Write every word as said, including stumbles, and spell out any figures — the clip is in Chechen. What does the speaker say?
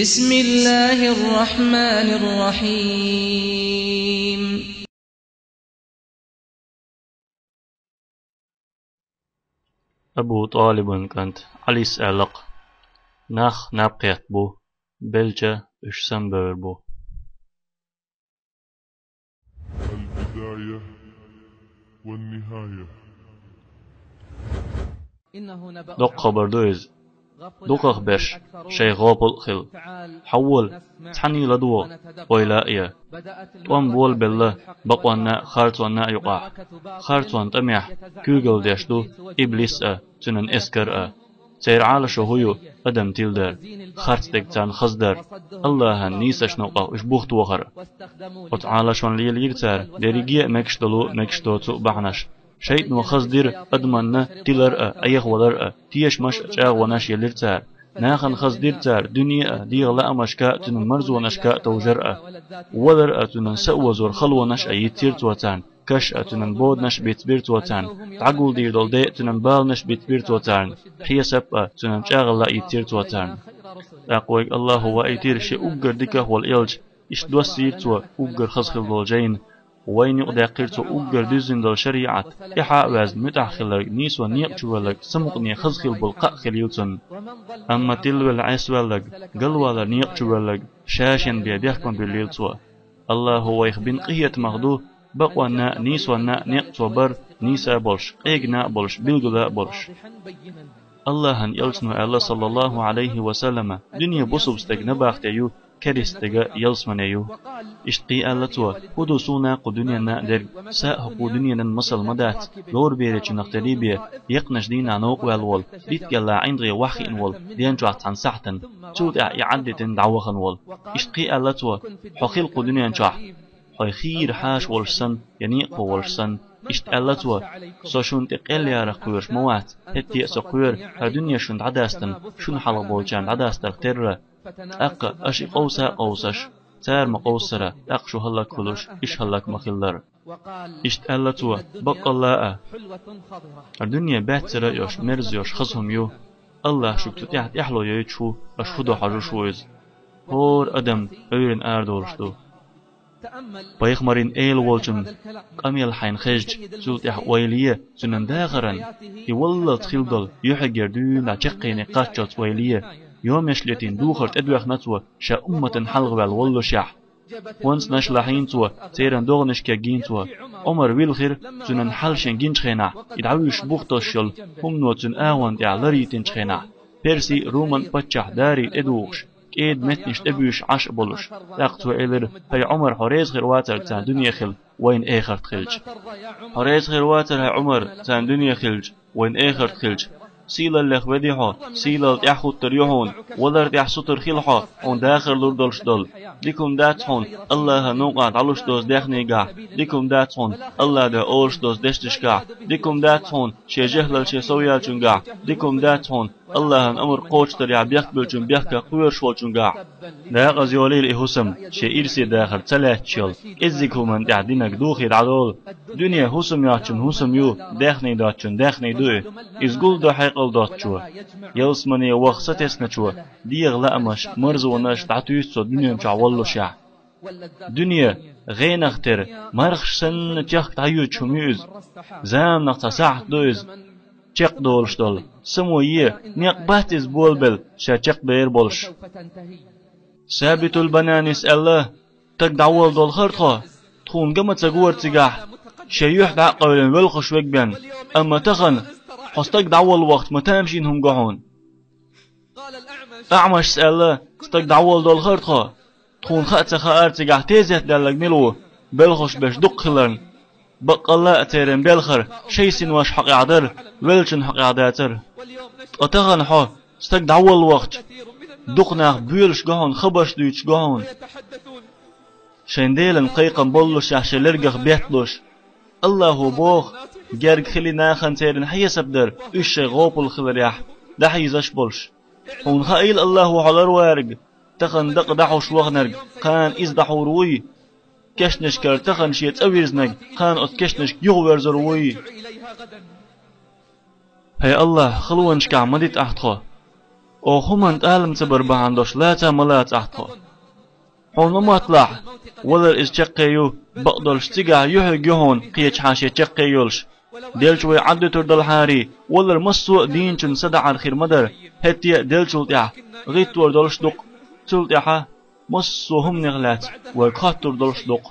بسم الله الرحمن الرحيم. Абу ТӀалибан кӀант Ӏалис аьлла-кх: «Нах наб кхетта бу, белча уьш самабевр бу». البداية والنهاية. Доккха хабар ду иза. Дукхах берш шайн гӀопал а хилла. Хьавола, цхьаьний ладувгӀа, ойла а я. ТӀом болабелла бакъонна а, харцонна а юкъахь. Харцонан тӀамехь куьйгалла деш ду иблис а, цуьнан эскар а. Церан Ӏалашо хӀун ю? Адам тиладар, харц дерг царна хаздар, АллахӀан нийсачу новкъахь уьш бух тохар. Оцу Ӏалашонна лелийра цара дерриге а мегаш долу, мегаш доцу бахьанаш. ШайтӀано хаздира адамна тилар а, Ӏехавалар а, тешамаш а, чӀагӀонаш а елира цара. Нахана хаздира цара дуьне а, дегӀан лаамашка а, цуьнан марзонашка а товжар а. Валар а, цуьнан са озор халонаш а йийцира цо царна. Каш а, цуьнан боданаш а бицбира цо царна, дӀагулдийр долу де а, цуьнан баланаш а бицбира цо царна, хьесап а, цуьнан чӀагӀалла а йийцира цо царна. ТӀаккха вайга АллахӀа ваийтира шен уггар диках волу элча, иштта доссийра цо уггар хаза хилла долу жайна. Вайна юкъадаьккхира цо уггар дуьззина долу шариӀат, тӀаьхьа а ваьзна, муьтӀахь хилларг, нийсонан некъа чу воьлларг, самукъане хаза хилла болу кхаъ хилла цунна. Амма тилавелла, Ӏесаваьлларг, галвалар некъа чу воьлларг, ша шен бен бехк ма буьллийла цо. АллахӀа вайх бина къинхетамах ду, бакъонна а, нийсонна а некъ цо бар, нийса а болуш, къегина а болуш, билгала а болуш. АллахӀан элчано аьлла, саллаллахӀу Ӏалайхи ва саллама: «Дуьне бусалба стеган набахте ю, керста стеган ялсамане ю». Иштта кхин аьлла цо: «ХӀун ду суна а, кху дуьненна а дерг? Са а, хӀокху дуьненан масал ма дац, лораберачунах тера бен, екхначу дийнахь новкъа ваьлла волу, дитт гӀелла ӀиндагӀе охьахиъна волу ден чохь цхьана сахьтана, цул тӀаьхьа и Ӏад дитина дӀавахана волу». Иштта кхин аьлла цо: «Хьо хила кху дуьнен чохь, хьо хийра хьаша волуш санна, я некъахо волуш санна». Иштта аьлла цо: «Со шуна тӀе къелъярах кхоьруш ма вац, хӀетте а со кхоьру, хӀара дуьне шуна дӀадастина, шуна хьалха болчарна дӀадастарх терра. ТӀаккха аша и къовса а къовсаш, цара ма къовсара, тӀаккха шу хӀаллакьхуьлуш, иша хӀаллак ма хиллара». Иштта аьлла цо: «Баккъалла а, хӀара дуьне баьццара а йолуш, мерза йолуш хаза хӀума ю. АллахӀа шуьга цу тӀехь тӀаьхьало йойтуш ву, аша хӀун до хьожуш ву иза. ХӀора адам Ӏуьйранна арадолуш ду». Пайхамаран эла волчун къамел хьайна хезча, цул тӀаьхьа ойла е цуьнан дахаран, и валлалц хилла долу юьхьигера дуьйна дӀа чаккхене кхаччалц ойла е, йомеш летийна духар тӀедоьхна цо ша умматан хьалха ваьлла воллушехь. ХӀонцнаш лахьийна цо, церан догӀанаш кегийна цо. Ӏумар вилхира, цуьнан хьал шен гинчу хенахь, и дӀавуьйшуш бух тосуш йолу хӀумано цуьнан агӀонна тӀехь ларйитинчу хенахь, Перси а, Руман а паччахь Дарий тӀедухуш, кӀеда меттанаш тӀебуьйшуш Ӏаш а болуш. ТӀаккха цо элира: «ХӀай Ӏумар, хьо реза хир вацара царна дуьне хила, вайна эхарт хилча? Хьо реза хир вацара, хӀай Ӏумар, царна дуьне хилча, вайна эхарт хилча? Сийлаллех веди хьо, сийлалла тӀаьхьахӀуттур ю хьуна, валар тӀехь сутара хила хьо, хьуна дахар лур долуш долу. Дика хӀума дац хьуна АллахӀан новкъахь дӀалуш доцу даьхнигахь, дика хӀума дац хьуна АллахӀан дуьхьа олуш доцу дешнашкахь, дика хӀума дац хьуна шен жехӀлал шен сов яьллачунгахь, дика хӀума дац хьуна АллахӀан амр кхочушдарехь бехк буьллачун бехках кхоьруш волчунгахь». Декъаза йолийла и хӀусам, шен ирсе дахар ца лаьтташ йолу, кӀеззиг хӀуманна тӀехь динарг духий дӀадолу. Дуьне хӀусам йоцчун хӀусам ю, даьхний доцчун даьхний ду и. Иза гулдо хьекъал доцучо, ялсамане ваха сатесначо, дегӀан лаамаш, марзонаш дӀатуьйсу цо дуьнен чохь воллушехь. Дуьне гӀенах тера, мархаш санна чехка дӀайоьдуш хӀума ю иза. Заманах цхьа сахьт ду иза чекхдолуш долу. Само е, некъ бац иза болабелла ша чекхбер болуш. Сабитул Бананис аьлла: «Стаг дӀаволла долу хӀара тхо, тхуна ган ма ца гора цигахь, шен юьхь дӀа а къевлина, велхаш верг бен. Амма тахана хьо стаг дӀаволла вахча ма тамашийна хӀума го хьуна». АӀмашас аьлла: «Стаг дӀаволла долу хӀара тхо, тхуна хаа ца хаара цигахь тезет даьлларг мила ву, белхаш берш дукха хиларна. Баккъалла а церан белхар шайн синош хьокъехь дара, веллачун хьокъехь дацара. Ткъа тахана хьо, стаг дӀаволла вахча, дукха нах боьлуш го хьуна, хабарш дуьйцуш го хьуна, шайн Делан кхайкхам боллушехь шайн лергах бетталуш. АллахӀа боху, герга хили нахана церан хьесап дар, уьш шайн гӀопал хиларехь, дӀахьийзаш болуш. Хьуна хаийла АллахӀа хьо ларварг, тахана дакъа дӀахьуш ваханарг, кхана иза дӀахьур вуй? Кешнашкара тахана шен цӀа вирзинарг, кхана оцу кешнашка юхаверзур вуй?» ХӀай АллахӀ, халонашкахь ма дита ахь тхо. Оха хӀуманна тӀалам ца бар бахьана долуш лаца а ма лаца ахь тхо. Хьуна ма мотталахь, валар иза чаккхе ю, бакъдолуш цигахь юьхьиг ю хьуна кхечу хьан шен чаккхе йолуш. Делча вай Ӏад дуьтур далахьарий, валар массо а дийначун садаӀар хир ма дара, хӀетте а делчул тӀаьхьа гӀиттор долуш ду-кх. Цул тӀаьхьа массо а хӀуманех лаьцна вай хоттур долуш ду-кх.